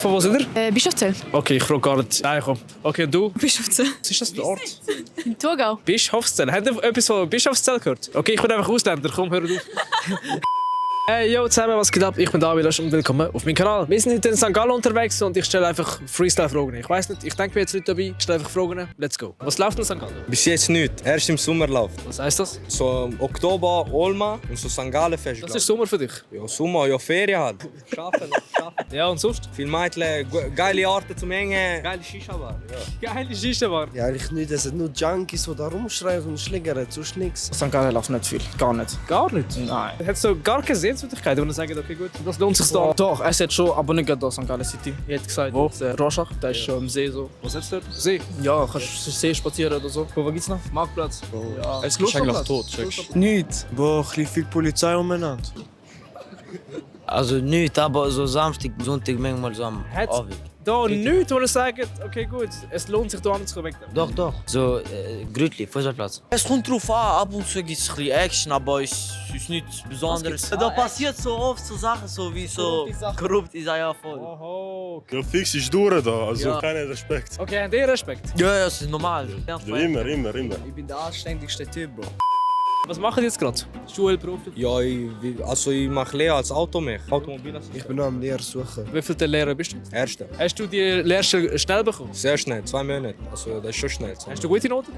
Von wo sind ihr? Bischofszell. Okay, ich frage gar nicht. Nein, komm. Okay, und du? Bischofszell. Was ist das für ein Ort? In Thurgau. Bischofszell. Habt ihr etwas von Bischofszell gehört? Okay, ich bin einfach Ausländer. Komm, hör auf. Hey, yo zusammen, was geht ab? Ich bin David und willkommen auf meinem Kanal. Wir sind heute in St. Gallen unterwegs und ich stelle einfach Freestyle-Fragen. Ich weiss nicht, ich denke mir jetzt nicht dabei. Ich stelle einfach Fragen. Let's go. Was läuft in St. Gallen? Bis jetzt nicht. Erst im Sommer läuft. Was heisst das? So im Oktober Olma und so St. Gallen Fest. Das ist Sommer für dich. Ja, Sommer, ja Ferien halt. Schaffen. Ja, und sonst? Viele Mädchen, geile Orte zum Hängen, geile Shisha-Bar. Ja. Geile Shisha-Bar. Ja, eigentlich nicht. Es sind nur Junkies, die da rumschreien und schlägern. Sonst nichts. St. Gallen läuft nicht viel, gar nicht. Gar nicht? Nein. Hat so gar keine Sehenswürdigkeit, wo man sagt, okay gut, das lohnt sich da. Doch, es hat schon, aber nicht gerade da St. Gallen City. Ich hätte gesagt, Wo? der Rorschach, der ist schon am See so. Was hat's dort? See? Ja, kannst du See spazieren oder so. Wo gibt's noch? Marktplatz. Ja. Es ist eigentlich tot, Nicht. Boah, ein bisschen viel Polizei umeinander. Also nicht, aber so Samstag, Sonntag manchmal so am Hat's- Abend. Da nichts, wo ihr sagt, okay gut, es lohnt sich da anzukommen. Doch. So Grütli, Fußballplatz. Es kommt drauf an, ab und zu gibt es ein bisschen Action, aber es ist nichts Besonderes. Da passiert so oft so Sachen, so wie so korrupt ist ja voll. Oho. Ja, fix ist durch da, also Ja. keinen Respekt. Okay, habt ihr Respekt? Ja, das ist normal. Ja, immer. Ich bin der anständigste Typ, Bro. Was machen ihr jetzt gerade? Schule, Beruf? Ja, ich mache Lehre als Automech. Automobilassistent. Ich bin noch am Lehrer suchen. Wie viele Lehrer bist du? Erste. Hast du die Lehrstelle schnell bekommen? Sehr schnell, 2 Monate. Also das ist schon schnell. Hast du gute Noten?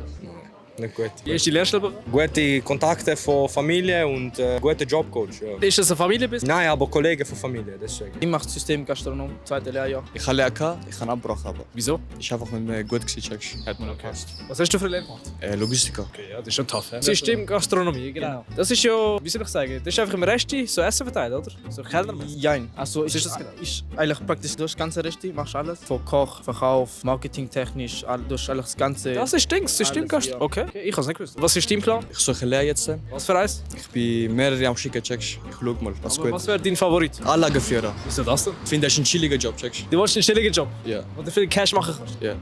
Nicht gut. Wie hast du die Lehrstelle bekommen? Gute Kontakte von Familie und guter Jobcoach. Ja. Ist das ein Familienbusiness? Nein, aber Kollegen von Familie, deswegen. Ich mache Systemgastronom, 2. Lehrjahr. Ich habe Lehre gehabt, ich habe abgebrochen, aber Wieso? ist einfach nicht mehr gut gewesen, checkst. Hat mir noch gepasst. Was hast du für eine Lehre gemacht? Logistiker. Okay, ja, das ist schon tough. Systemgastronomie, genau. Das ist ja, wie soll ich sagen, das ist einfach im Resti so Essen verteilt, oder? So Kellnermäßig. Jein. Also Was ist, ist das genau? ist eigentlich praktisch durch das ganze Reste, machst alles. Von Koch, Verkauf, Marketingtechnisch, durch alles das ganze. Das ist Dings, Systemgastronomie. Alles, Okay, ich hab's nicht gewusst. Was ist dein Plan? Ich suche Lehre jetzt. Was für eins? Ich bin mehrere am Schicken, checkst. Ich schau mal, was Aber gut. was wäre dein Favorit? Anlagenführer. Wieso das denn? Ich finde, das ist ein chilliger Job, checkst. Du willst einen chilligen Job, Ja, wo du viel Cash machen kannst. ja.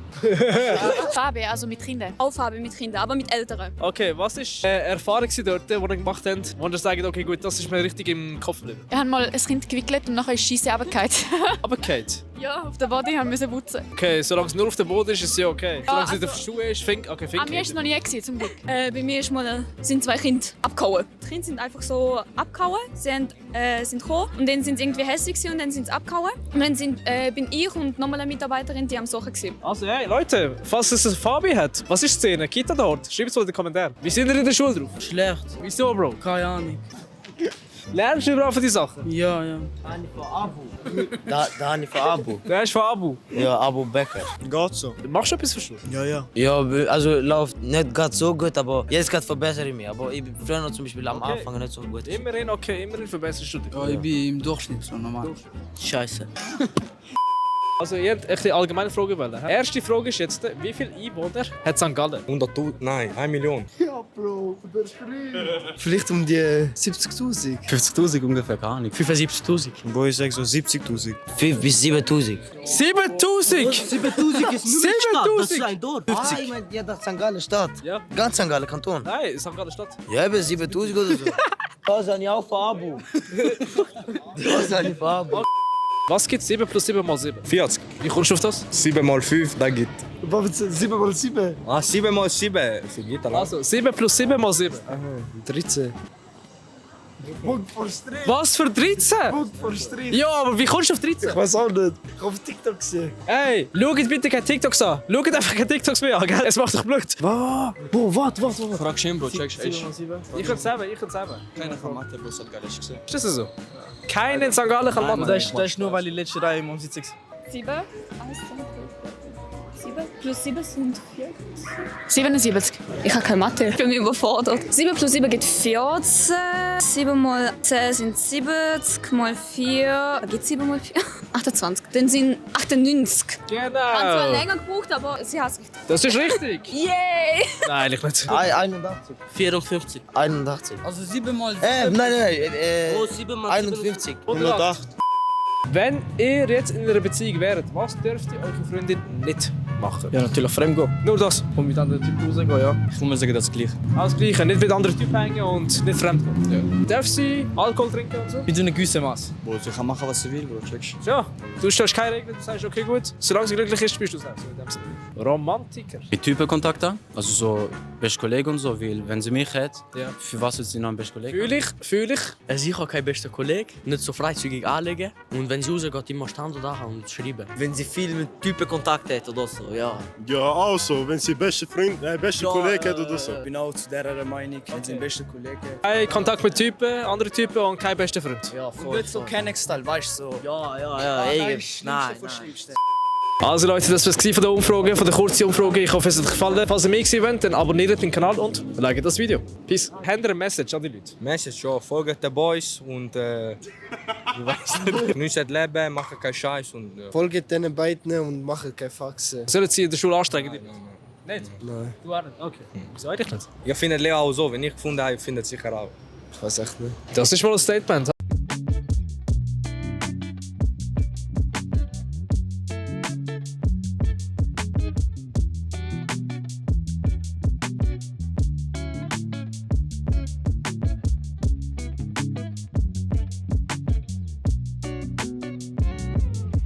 Farbe, also mit Kindern. Auch Farbe mit Kindern, aber mit Älteren. Okay, was ist Erfahrung dort, die ihr gemacht habt, wo ihr sagt, okay gut, das ist mir richtig im Kopf geblieben? Wir haben mal ein Kind gewickelt und nachher ist Scheisse runtergefallen. Aber Kate, Ja, auf der Body haben wir putzen. okay, solange es nur auf dem Boden ist, ist es ja okay. Solange es nicht also- auf den Schuhen ist, okay, An mir war es noch nie, zum Glück. Bei mir sind 2 Kinder abgehauen. Die Kinder sind einfach so abgehauen. Sie sind gekommen und dann sind sie irgendwie hässlich gewesen und dann sind sie abgehauen. Und dann bin ich und nochmal eine Mitarbeiterin, die am Suchen gewesen. Also hey, Leute, falls es eine Fabi hat, was ist die Szene? Kita dort? Schreibt es mal in den Kommentaren. Wie sind ihr in der Schule drauf? Schlecht. Wieso, Bro? Keine Ahnung. Lernst du überhaupt von die Sachen? Ja. Da habe ich von Abu. Der ist von Abu. Ja, Abu Becker. Geht so. Machst du etwas für Schule? Ja. Ja, also läuft nicht gerade so gut, aber jetzt gerade verbessere ich mich. Aber ich bin früher noch zum Beispiel am Okay. Anfang nicht so gut. Immerhin, okay, immerhin verbesserst du dich. Ja, ich bin im Durchschnitt so normal. Scheiße. Also ihr habt eine allgemeine Frage wollen. hä? Erste Frage ist jetzt, wie viele Einwohner hat St. Gallen? 100.000, nein, 1 Million. Ja, Bro, vielleicht um die 70.000. 50.000 ungefähr, keine Ahnung. 75.000. Boah, ich sag so 70.000. 5 bis 7.000. 7000! 7.000 ist nur 7.000? Das ist ein Dorf. Ich meine, ja, das St. Gallen Stadt. Ja. Ganz St. Gallen Kanton. Nein, St. Gallen Stadt. Ja, eben 7.000 oder so. Das habe ich auch von Abu. Das habe ich von Abu. Was gibt 7 plus 7 mal 7? 40. Wie kommst du auf das? 7 mal 5, das gibt. 7 mal 7. 7 mal 7, das gibt allein. Also 7 plus 7 mal 7. 13. Punkt vor Strich. Was für 13? Punkt vor Strich. Ja, aber wie kommst du auf 13? Ich weiß auch nicht. Ich hab auf TikTok gesehen. Ey, schaut bitte keine TikToks an. Schaut einfach keine TikToks mehr an, gell? Es macht doch blöd. Was? Boah, warte. Frag ihn, Bro, checkst. Ich kann es selber. Keiner kann Mathe, bloß St. Gallen, ist gesehen. Ist das so? Keiner in St. Gallen kann Mathe. Das ist nur, weil die letzte Reihe im Sitz ist. 7. 7 plus 7 sind 40. 77. Ich habe keine Mathe. Ich bin überfordert. 7 plus 7 gibt 14. 7 mal 10 sind 70. Mal 4. Was gibt 7 mal 4? 28. Dann sind 98. Ich habe zwar Genau. länger gebraucht, aber sie hat es richtig. Das ist richtig. Yay! Nein, eigentlich nicht. 81. 54. 81. Also 7 mal Nein. Oh, 7 mal 51. 108. Wenn ihr jetzt in einer Beziehung wäret, was dürft ihr eure Freundin nicht machen? Ja, natürlich fremd gehen. Nur das. Und mit anderen Typen rausgehen, ja. Ich muss sagen, das Gleiche. Alles Gleiche, nicht mit anderen Typen hängen und nicht fremd gehen. Darf sie Alkohol trinken und so? Mit so einem gewissen Maß. Bro, sie kann machen, was sie will, Bro, checkst Ja, du stellst keine Regeln, du sagst, okay, gut. Solange sie glücklich ist, bist du selbst. So in dem Sinne. Romantiker. Mit Typenkontakt an, also so beste Kollegen und so, weil wenn sie mich hat, Ja. für was ist sie noch ein bester Kollege? Fühl ich. Sicher kein bester Kollege, nicht so freizügig anlegen. Und wenn sie rausgeht, immer Stand da und schreiben. Wenn sie viel mit Typen Kontakt hat oder so, ja. Ja, also, wenn sie beste Freund, beste Kollege hat oder so. Ich bin auch zu dieser Meinung, wenn sie einen besten Kollegen hat. Kein Kontakt mit Typen, andere Typen und kein bester Freund. Ja, Und voll. nicht so Kennex-Style, weißt du, so. Ja, nein. Nein. Also Leute, das war es von der Umfrage, von der kurzen Umfrage. Ich hoffe, es hat euch gefallen. Falls ihr mehr gewesen wollt, dann abonniert meinen Kanal und liked das Video. Peace. Habt ihr eine Message an die Leute? Message, ja, folgt den Boys und ich weiß nicht, genießt das Leben, macht keinen Scheiß und Folgt diesen beiden und macht keine Faxen. Sollen sie in der Schule anstrengen? Nicht? Nein. Du auch nicht? Okay. Wieso eigentlich nicht? ich finde Leo auch so, wenn ich gefunden habe, findet sicher auch. Ich weiß echt nicht. Das ist mal ein Statement.